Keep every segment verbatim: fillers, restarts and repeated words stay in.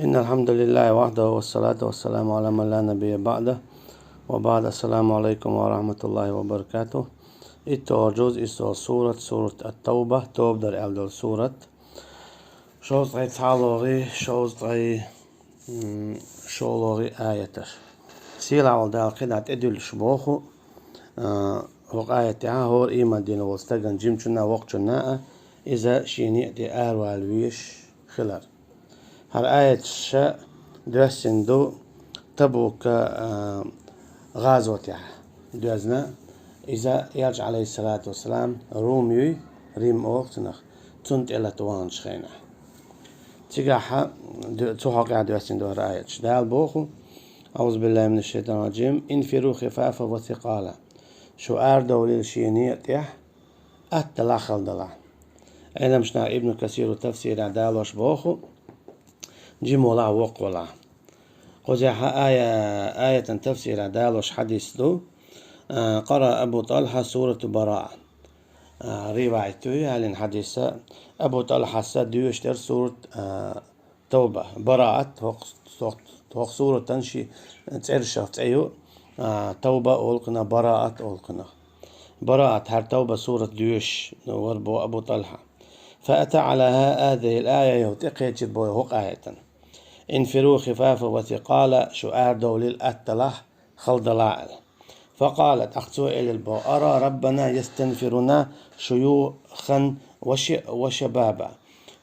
إن الحمد لله وحده والصلاة والسلام على من لا نبي بعده وبعد. السلام عليكم ورحمة الله وبركاته. ИтталгӀа жуз, иссалгӀа сурат, сурат ат-Тавба, Тоба дар аьлла дола сурат. Шовзткъеи цхьалгӀа, шовзткъеи, м, шолгӀа аяташ. Сийлахь волу Дала кхидӀа тӀедуьллуш боху, а, хӀокху аятехь хӀора ийман дина волу стагана, жимачунна а, воккхачунна а, иза шен некъа тӀе аравала везаш хилар. ХӀара аяташ доьссина ду Табука, а, гӀазотехь доьзна. Иза Элча, Ӏалайхиссалату вассалам, Рум юй, Рим олу цунах, цунна тӀелата ваханчу хенахь. Цигахь ду-, цу хьокъехь доьссина ду хӀара аяташ. Дала боху: أعوذ بالله من الشيطان الرجيم. انفروا خفافا وثقالا. Шу арадовлийла шен некъа тӀехь, атталахь, хала далахь. Ӏеламнаха Ибн Касира тафсирехь далош боху, жима валахь, воккха валахь. Кхузахь ая-, аятан тафсирехь далош хьадис ду, а, قرأ أبو طلحة سورة براءة. А, риваят ду и хьалин хьадиса, Абу ТӀалхьас доьшуш дара сурат, а, Тавба, Бараат, хӀокху, хӀокху, хӀокху суратан ши цӀерашах цӀе ю, а, Тавба олу кхунах, Бараат олу кхунах. Бараат, хӀара Тавба сурат доьшуш вара боху Абу ТӀалхьа. فأتى على هذه الآية, тӀекхечира боху хӀокху аятан. انفروا خفافا وثقالا, шу арадовлийла атталахь, хала далахь аьлла. فقال, тӀаккха цо элира боху: أرى ربنا يستنفرنا شيوخا وش-, وشبابا.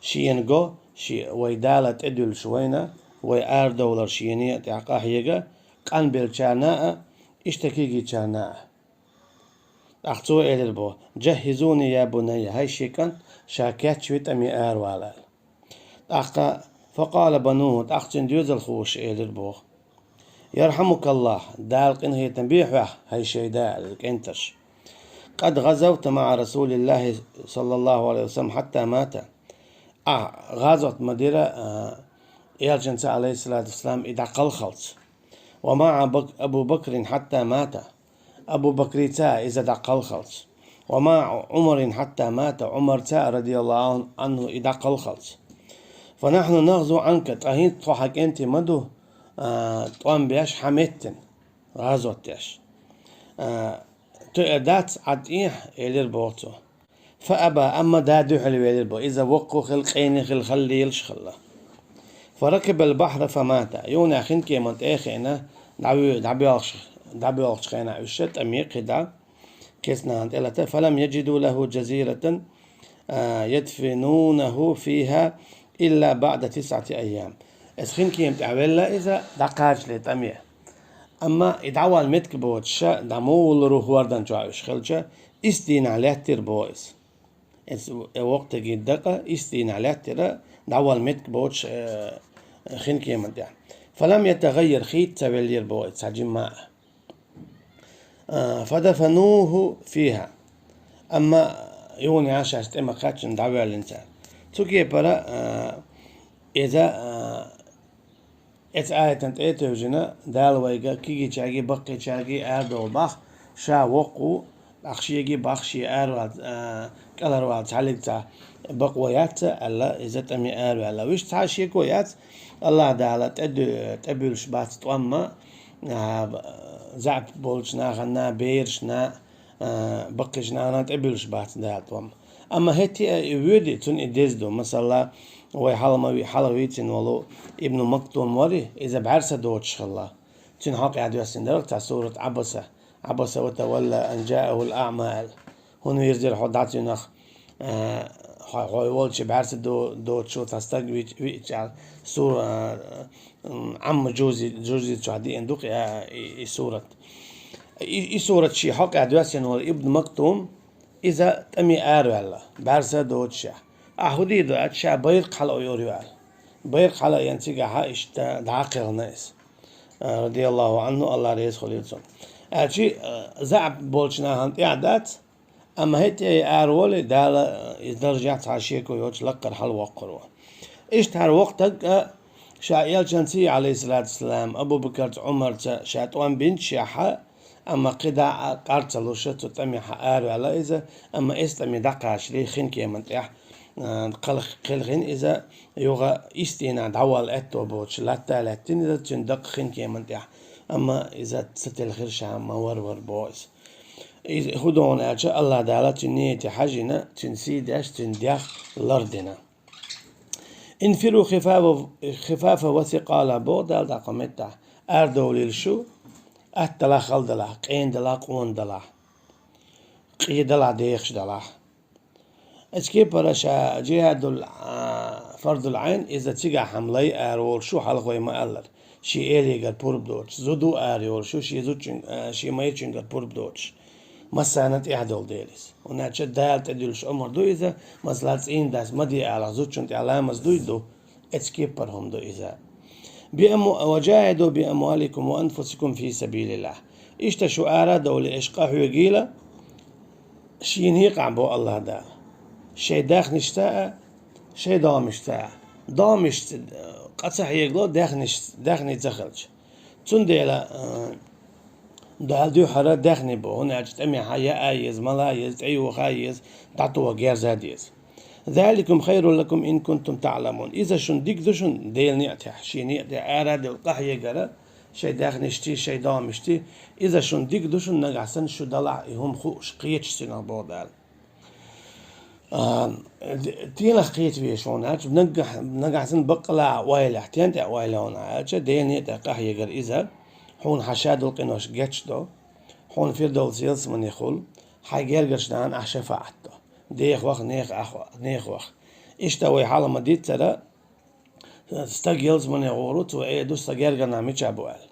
Шена го, ши-, вай Дала тӀедуьллуш вайна, вай арадовлар шен некъа тӀехь къахьега, къанбеллачарна а, иштта кегийчарна а. ТӀаккха цо элира боху: جهزوني يا بني, хӀай шен кӀант, ша кечве, тӀаме аравала аьлла. ТӀаккха, فقال بنوه, тӀаккха цуьнан доьзалхоша элира боху: يرحمك الله, Дала къинхетам бе хьох, хӀай шайн да, аьлла, кӀентарш. قد غزوت مع رسول الله صلى الله عليه وسلم حتى مات. Ахь гӀазот ма дира, а, Элчанца, Ӏалайхиссалату вассалам, и дӀакхалхалц. ومع بك-, أبي بكر حتى مات. Абу Бакрица иза дӀакхалхалц. ومع عمر حتى مات, Ӏумарца, رضي الله عنه, и дӀакхалхалц. فنحن نغزو عنك, ткъа хӀинца тхо хьан кӀентий ма ду, а, тӀом беш хьан меттина, гӀазот деш. А, тоьар дац Ӏа тӀехь, элира боху цо. فأبى, амма да дуьхьал велира боху, иза воккха хилла, къена хилла, хала лелаш хилла. فركب البحر فمات, юханехь хинкеман тӀе а хиъна, дӀавоь-, дӀабоьлхуш-, дӀабоьлхучу хенахь уьш тӀаме кхидӀа, кест нахана тӀелата, فلم يجدوا له جزيرة, а, يدفنونه فيها إلا بعد تسعة أيام. Иза хинкема тӀехь велла иза, дӀакхачале тӀаме. Амма и дӀавала меттиг боцуш, дӀа муха вуллур ву хӀордан чохь уьш хилча, исс дийнахь лаьттира боху иза. Иза, э, воккхаге дакъа исс дийнахь лаьттира, дӀавала меттиг боцуш, э, хинкеман тӀехь. فلم يتغير, хийца ца веллера боху иза цхьа жимма а. А, فدفنوه فيها. Амма юханехь шаьш тӀе ма кхаьчна, дӀавоьллина цара. Цу кепара, а, иза, а, Эцу аятан тӀе а тевжина, Дала вайга кегийчаьргий, баккхийчаьргий арадовла боху, ша воккха ву, тӀаккха шега боху, шен аравала, а, кӀалхарвала цхьаллиг цхьа бакъо яц аьлла, иза тӀаме араваьлла. Вуьш цхьа шеко яц, АллахӀ Дала тӀеду-, тӀебуьллуш бац тӀом, а, заьӀап болчу нахана, берашна, а, баккхийчу нахана тӀебуьллуш бац Дала тӀом. Амма хӀетте а и воьдий, цунна и деза ду. Масала, вай хьалха ма ви-, хьалха вийцина волу Ибн Мактум варий, иза бӀаьрса доцуш хилла. Цуьнан хьокъехь доьссина дара цхьа сурат Ӏабаса. عبس وتولى أن جاءه الأعمى аьлла. ХӀунда вирзира хьо дӀа цуьнах, а, хьо-, хьо волчу бӀаьрса до-, доцуш ву цхьа стаг вич-, виъча аьлла. Су-, а, м, Ӏамма жузи-, жузий чохь деана ду-кх, а, и, и сурат. И, и сурат шен хьокъехь доьссина волу Ибн Мактум, иза тӀаме араваьлла, бӀаьрса доцушехь. Ахь хӀун дийр ду аьлча, ша байракх хьала а йора ю аьлла. Байракх хьала а йина цигахь иштта дӀа а кхелхина иза. А, радияллаху Ӏанху, АллахӀ реза хуьлийла цунна. Аьлчи, а, заьӀап болчу нахана тӀехь дац, амма хӀетте а и араволий, Дала, а, иза даржехь цхьа шеко йоцуш лаккхара хьалавоккхур ву. Иштта хӀара воккха стаг а ша Элчанций, Ӏалайхиссалату вассалам, Абу-Бакарца, Ӏумарца ша тӀом бинчехьа, амма кхидӀа а къар ца луш, цу тӀамехь араваьлла иза, амма эс тӀаме дӀакхачале хинкеман тӀехь а, кхелх-, кхелхина иза юха истийна дӀавала аьтто боцуш латта а лаьттина иза цуьнан даккха хин кеман тӀехь. Амма иза ца телхира ша ма вар-вар боху иза. Иза хӀун догӀу аьлча, АллахӀ Дала цуьнан нийяте хьаьжжина, цуьнан сий деш, цуьнан дегӀ лардина. «Инфиру хифафа, хифафа ва сикъала», боху Дала тӀаккха меттахь. Арадовлийла шу, атта далахь, хала далахь, къена далахь, къона далахь, къен далахь, дехаш далахь. Эцу кепара ша джихӀадул, а, фардул Ӏайн, иза цигахь хьама лай араволуш ву хьалха вай ма-аллара. Шен элегара пурба доцуш, зуда ву арайолуш ву, шен зудчуьнга, а, шен майрачуьнгара пурба доцуш. Массарна тӀехь долу дела иза. ХӀунда аьлча Дала тӀедуьллуш омра ду иза, масала, цӀийнан дас ма де алахь, зудчунна тӀехь ламаз дуй ду, эцу кепара хӀума ду иза. «Биаму-, ва джахиду би амваликум ва анфусикум фи сабилиллахь». Иштта шу ара а довлий, аша къахьоьгийла, шен некъахь боху АллахӀ Дала. Шайн даьхнашца а, шайн домашца а. Домашца, э, къа ца хьегалу даьхнаш-, даьхни ца хилча. Цундела, э, Дала дуьххьара даьхни бу, хӀунда аьлча тӀамехьа яа еза, мала еза, тӀеюха еза, дӀатоха герза деза. «Заликум хайрул лакум ин кунтум таъламун». Иза шуна дика ду шуна Делан некъа тӀехь, шен некъа тӀехь ара а девлла къахьегара, шайн даьхнашций, шайн домашций, иза шуна дика ду шуна нагахь санна шу далахь и хӀума хууш, кхеташ цунах боху Дала. А, д-, тенах кхета везаш хьуна аьлча, нагахь, нагахь санна баккъала а ойла, тен тӀе ойла хьуна аьлча, Делан некъа тӀехь къахьегара иза, хьуна хьан ша долу къинош гечдо, хьуна Фирдовс ялсамане хуьлу, хьайн гергарчу нахана ахь шафаӀат до. Деха ваха, нехан ах-, нехан ваха. Иштта вай хьалха ма-диццара, стаг ялсамане гӀур ву, цо эр ду, сан гергара нах мичахь бу аьлла.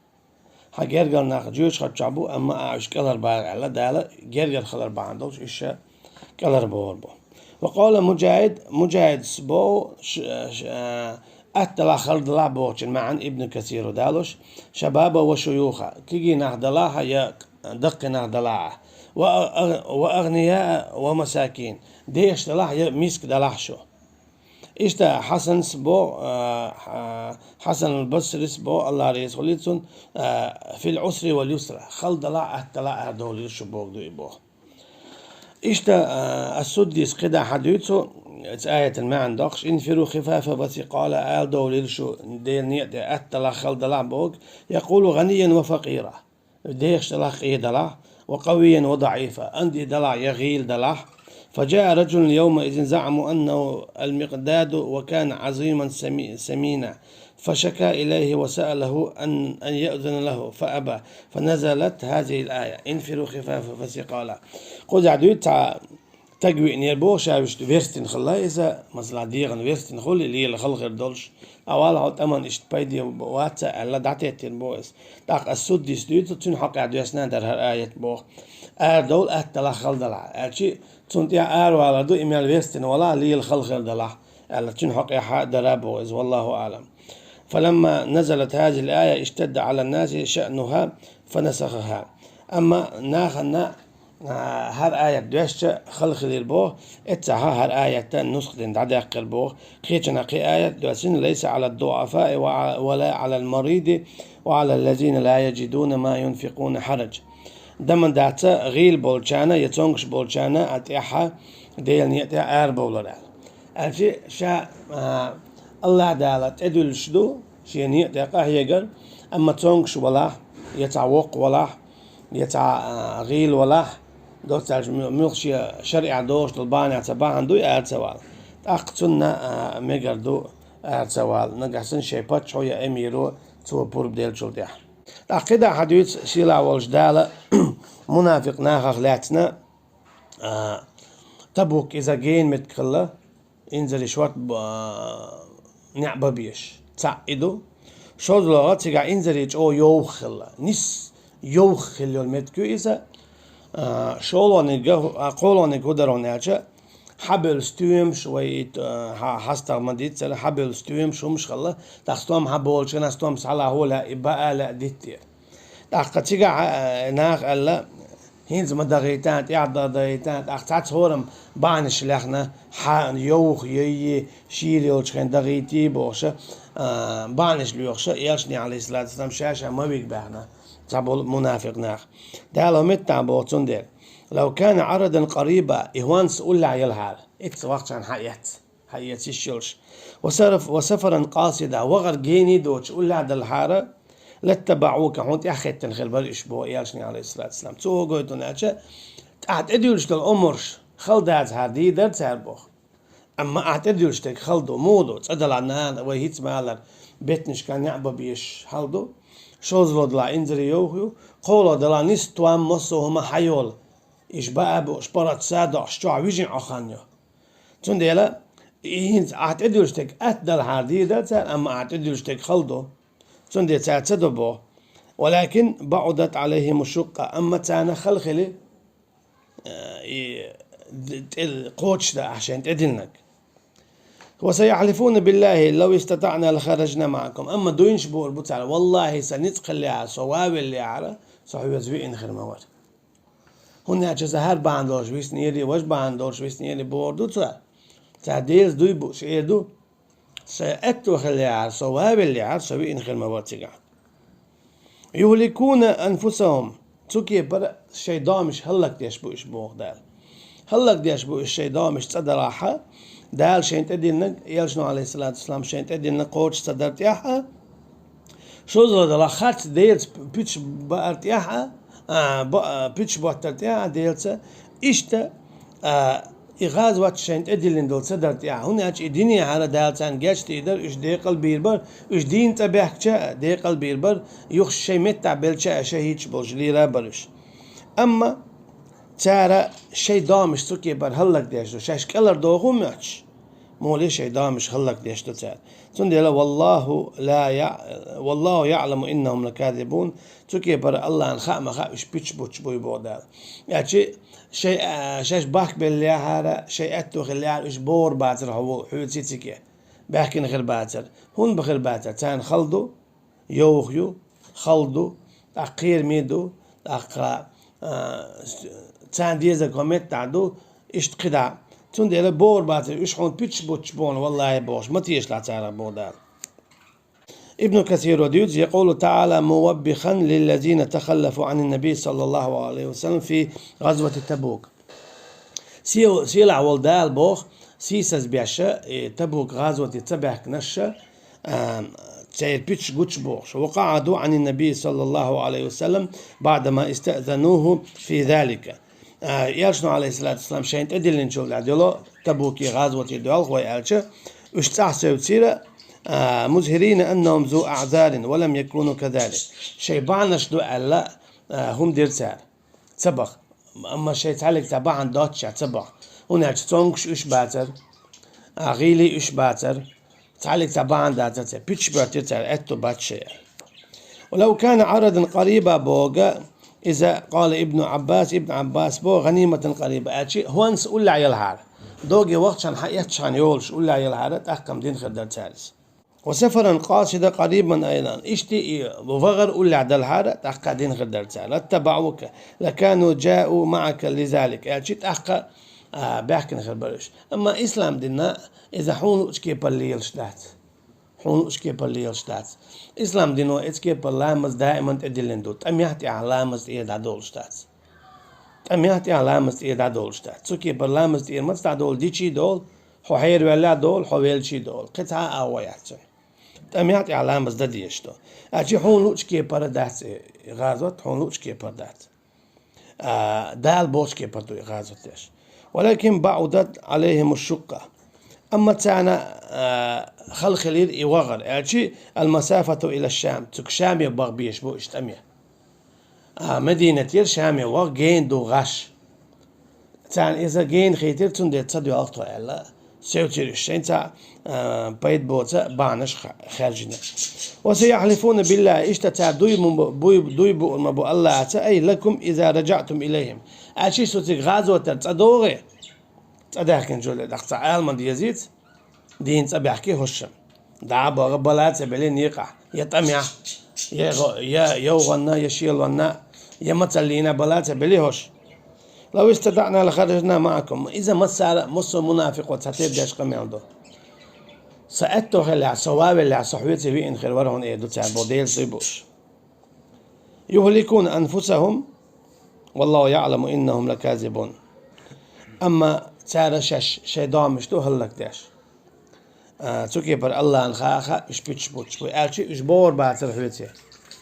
Хьан гергара нах жоьжахати чохь бу, амма ахь уьш кӀелхьарбахьа аьлла, Дала гергара хилар бахьана долуш уьш ша кӀелхьарбохур бу. Ва къала Муджахид, Муджахидс боху, ш-, ш-, атта далахь, хала далахь бохучун маьӀна Ибн Касира далош, шабаба ва шуюха, кегий нах далахьа я даккхий нах далахьа, ва а-, ва агънияа ва масакин, дехаш далахь я миска далахь шу. Иштта Хьасанс бо, а, а, Хьасанул Басрис бо, АллахӀ реза хуьлийла цунна, а, фил Ӏусри вал юсра, хала далахь, атта далахь арадовлийла шу боху ду и боху. Иштта, а, Ас-Суддис кхидӀа хьадуьйцу цу аятан маьӀна доккхуш: «Инфиру хифафа ва сикъала», арадовлийла шу Делан некъа тӀе атта далахь, хала далахь боху, якъулу гъаниян ва факъира. Дехаш далахь, къен далахь, ва къавиян ва даӀифа, анди далахь я гӀийла далахь. Фа джаа раджулун йовмаизин заӀама аннаху ал-Микъдаду ва кана Ӏазиман сами-, самина. Фа шака илайхи ва саалаху ан, ан яъзана лаху, фа аба. Фа назалат хазихил ая: «Инфиру хифафа ва сикъала». Кхузахь дуьйцу цхьа Таг виънера боху, ша вуьшта верстина хилла иза, масала, дегӀана верстина хуьлий, лела хала хир долуш. Ткъа валла хьо тӀаман иштта пайде вац аьлла, дӀатеттина боху иза. ТӀаккха Ас-Суддис дуьйцу, цуьнан хьокъехь доьссина дара хӀара аят боху. Арадовла атта далахь, хала далахь. Аьлчи, цунна тӀехь аравалар ду, и мел верстина валахь, лела хала хир далахь, аьлла, цуьнан хьокъехь дара боху иза, валлаху аӀлам. Фаламма назалат хазихил ая иштадда Ӏалан-наси шаънуха фанасахаха. Амма нахана а, хӀара аят доьшча, хала хилира боху, эццахьа хӀара аятта нусха дина дӀадаьккхира боху, кхечанхьа кхин аят доьссина: «Лайса Ӏалад-дуӀафаи ва, ва ла Ӏалал-мариди ва Ӏалаллазина ла яджидуна ма юнфикъуна хьараж». Даман дац гӀийла болчарна я цомгуш болчарна а тӀехьа Делан некъа тӀе арабовлар аьлла. Аьлчи ша, а, АллахӀ Дала тӀедуьллуш ду шен некъа тӀе къахьегар, амма цомгуш валахь, я цхьа воккха валахь, я цхьа, а, гӀийла валахь, доццаьлча му-, муьлхха шен шариӀат догӀуш долу бахьанехь цхьа бахьана дуй ара ца вала. ТӀаккха цунна, а, мегар ду ара ца вала, нагахь санна шайн паччахьо я эмиро цо пурба деллачул тӀаьхьа. ТӀаккха кхидӀа хьадуьйцу сийлахь волчу Дала мунафикъ нахах лаьцна, а, Табук иза гена меттиг хилла, инзаре шорта ба-, неӀ бан безаш. Цхьаъ и ду. ШолгӀа цигахь инзаре чӀогӀа йовха хилла. Нис йовха хилла йолу меттиг ю иза. А, шолгӀаниг, а, кхолгӀаниг хӀун дара аьлча, хьабевлла стоьмаш вай, а, хьа-, хьастагӀа ма-диццара, хьабевлла стоьмаш хӀумаш хилла, тӀаккха стом хьаболчу хенахь стом схьалахьо лаьа, и баа лаьа дитте. ТӀаккха цигахь, а, наха аьлла, хӀинца ма дахийта, тӀаьхьа дан дахийта, тӀаккха цхьацца хӀораммо бахьанаш лехна, хьа йовха йоййи, шийла йолчу хенахь дахийтий бохуша, а, бахьанаш лоьхуша, Элчане, Ӏалайхиссалату вассалам, ша-ша ма вига баьхна, цхьаболу мунафикъ нах. Дала хӀун меттахь боху цундела: «Лав кана Ӏарадан къариба», и хӀонс уллехь елхьара, итт вахчарна хьаэц. хьаэца йиш йолуш. Ва саф-, ва сафаран къасида, вахар гений доцуш уллехь а делхьара, латтабаӀука, хьуна тӀаьхьахӀиттина хир бара уьш боху элчане, Ӏалайхиссалату вассалам. Цо хӀун гойту аьлча, ахь тӀедуьллуш долу омраш хала дацахьара дийр дара цара боху. Амма ахь тӀедуьллуш дерг хала ду, муха ду, цӀа далахь нана вай хӀинца ма аллара, беттанашкахь неӀ бан безаш хала ду, шозлагӀа далахь инзаре йовха ю, кхоалагӀа далахь нийса том массо а хӀума хьайолу. Уьш баа а бууш, паргӀат са а дохуш, чохь вижина Ӏоханна ю. Цундела и хӀинца ахь тӀедуьллуш дерг атта далахьара дийр дара цара, амма ахь тӀедуьллуш дерг хала ду. Цундела цара ца до боху. Валакин баӀудат Ӏалайхиму шукъа, амма царна хала хили, э, и д-, тӀе-, кхочушдан ахь шайна тӀедиллинарг. Ва саяхьлифуна биллахи лав истатаъна лахараджна маӀакум. Амма дуйнаш буур бу цара: валлахӀи, сан ницкъ хиллехьара, со ван веллехьара, со хьоьца виъна хир ма вара. ХӀунда аьлча сан хӀара бахьана долуш виснера, важа бахьана долуш виснера бохур ду цара. Цара Делаца дуй бууш эр ду: сан аьтто хиллехьара, со ван веллехьара, со виъна хир ма вара цигахь. Юхликуна анфусахум. Цу кепара шайн домаш хӀаллакдеш бу уьш, боху Дала. ХӀаллакдеш бу уьш шайн домаш цӀа далахь а, Дала шайна тӀедиллинарг, элчано, Ӏалайхиссалату вассалам, шайна тӀедиллинарг кхочуш ца дар тӀехь а, шозлагӀа далахь харц Делаца пуьташ баар тӀехь а, а, бо-, а, пуьташ боттар тӀехь а Делаца, иштта, а, и гӀазот шайна тӀедиллина долу ца дар тӀехь а. ХӀунда аьлча и динехьара Дала царна гечдийр дара, уьш декъал бийр бара, уьш дийна цӀа баьхкича а декъал бийр бара, юха шайн меттахь белча а шайн хӀитташ болуш лийр а бара уьш. Амма цара шайн домаш цу кепара хӀаллакдеш ду, шаьш кӀелхьардохо а моьттуш, муха ле шайн домаш хӀаллакдеш ду цара. Цундела: «Валлаху ла я-, валлаху яъламу иннахум лаказибун». Цу кепара Аллахьна хаа ма хаьа, уьш пуьташ буттуш буй, боху Дала. Аьлча шайн, а, шаьш бахкабеллехьара, шайн аьтто хиллехьара, уьш бохур бацара хьо-, хьоьца цига. Баьхкина хир бацара. ХӀунда бан хир бацара? Царна хала ду, йовха ю, хала ду, тӀаккха кхераме ду, тӀаккха, а, царна дезарг хӀокху меттехь ду, иштта кхидӀа. Цундела бохур бацара, уьш хьуна пуьташ буттуш бу хьуна, валлахӀи, бохуш, ма тешалахь царах, боху Дала. Ибн Касиро дуьйцу: «Якъулу таӀала муваббихан лиллазина тахаллафу Ӏанин Наби саллаллаху Ӏалайхи ва саллам фи гӀазвати Табук». Сийл-, сийлахь волу Дала боху, сийсаз беш, и Табук гӀазоте ца баьхкинарш, а, церан пуьташ гучу бохуш: «Ва къаӀаду Ӏанин Наби саллаллаху Ӏалайхи ва саллам баъдама истаъзануху фи залика». А, элчано, Ӏалайхиссалату вассалам, шайна тӀедиллинчул тӀаьхьа дело, Табуке гӀазоте доьлху вай аьлча, уьш цӀахь севцира, а, музхирина аннахум зу аъзарин ва лам якуну казалик. Шайн бахьанаш ду аьлла, а, хӀума дира цара. Ца баха. Амма шайн цхьаьллиг цхьа бахьана доццушехь ца баха. ХӀунда аьлча цомгуш уьш бацара, а, гӀийла уьш бацара. Цхьаьллиг цхьа бахьана дацара церан. Пуьташ боьттира цара, аьтто бац шайн аьлла. «Ва лав кана Ӏарадан къариба», боху иза, къала Ибну Ӏаббас, Ибн Ӏаббас боху, «гӀаниматан къариба», аьлча хӀонс уллехь елхьара. Доге вахчахьана хьаэцчахьана йолуш уллехь елхьара, тӀаккха-м дина хир дара цара иза. «Ва сафаран къасидан къарибан айдан». Иштта и вахар уллехь делхьара, тӀаккха дина хир дара цара. «ЛаттабаӀука, лакану жау маӀака лизалик», аьлча тӀаккха, а, баьхкина хир бара уьш. Амма ислам дин, иза хьуна луъучу кепара лелаш дац. Хьуна луъучу кепара лелаш дац. Ислам дино оцу кепара ламаз даиман тӀедиллина ду. ТӀамехь тӀехь ламаз тӀера дӀадолуш дац. ТӀамехь тӀехь ламаз тӀера дӀадолуш дац. Цу кепара ламаз тӀера маца дӀадолу, дичий долу, хьо хьераваьллехь долу, хьо велчий долу. Кхин цхьа а агӀо яц цуьнан. ТӀамехь тӀехь ламаз дан дезаш ду. Аьлча хьуна луъучу кепара дац и гӀазот, хьуна луъучу кепара дац. А, Дала бохучу кепара ду и гӀазот деш. «Валакин баъудат Ӏалайхиму шукъа». Амма царна, а, хала хилира и вахар, аьлча, «ал-масафату ила Шам», цуьнга Шаме баха безаш бу уьш тӀаме. А, Мединатера Шаме ваха гена ду гӀаш. Царна иза гена хийтира, цундела ца доьлху тхо аьлла. Севцира уьш шайн цхьа, а, пайда боцу бахьанаш ха-, хаьржина. «Ва саяхьлифуна биллахи», иштта цара дуй ма бу-, буй, дуй буур ма бу Аллахьаца, «ай лакум иза раджаътум илайхим». Аьлча шо цига гӀазотара цӀа догӀий, цӀа даьхкинчул тӀаьхьа цхьа ала ма дезийца, дийна цӀа баьхкий хӀорш. ДӀа а богӀий, бала а ца белий некъахь, я тӀамехь, я гӀо-, я йовханна, я шелонна, я мацаллина бала а ца белий хӀорш. «Лав истатаъна лахараджна маӀакум». Иза массара а, массо а мунафикъо цхьатерра деш къамел ду. Сан аьтто хиллехь, со ван веллехь, со хьоьца виъна хир вара хьуна, эр ду цара, бо Делаца дуй бууш. «Юхликуна анфусахум, валлаху яъламу иннахум лаказибун». Амма цара шаьш шайн домаш ду хӀаллакдеш. А, цу кепара Аллахьна хаа, хаа, уьш пуьташ бутташ бу. Аьлча уьш бовр бацар хьоьца.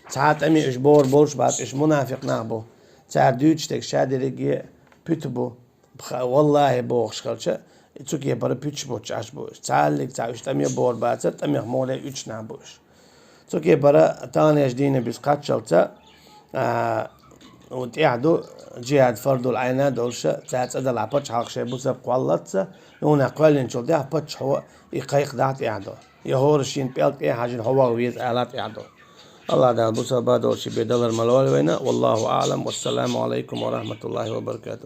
Цхьа тӀаме уьш бовр болуш бац, уьш мунафикъ нах бу. Цара дуьйцуш дерг ша дерриге пуьташ бу. Ха-, валлахьи бохуш хилча, цу кепара пуьташ бутташ Ӏаш бу уьш. Цхьаллиг цхьа уьш тӀаме бовр бацар, тӀамех муха ле уьтуш нах бу уьш. Цу кепара таханлерчу дийнан бисина кхаччалца, а, тӀехь ду джихӀад фардул Ӏайн долуш, цара цӀа делахь пачхьалкх шайн бусалба кхоллалц, юха кхоьллинчул тӀаьхьа паччахьо и кхайкхадахь тӀехь ду. Я хӀора шена пӀелг тӀе а хьажина хьо ваха веза ала тӀехь ду. Аллахь Дала бусалба долчу бен далар ма лойла вайна. Валлаху аӀлам. Вассаламу Ӏалайкум ва рахьматуллахьи ва баракатух.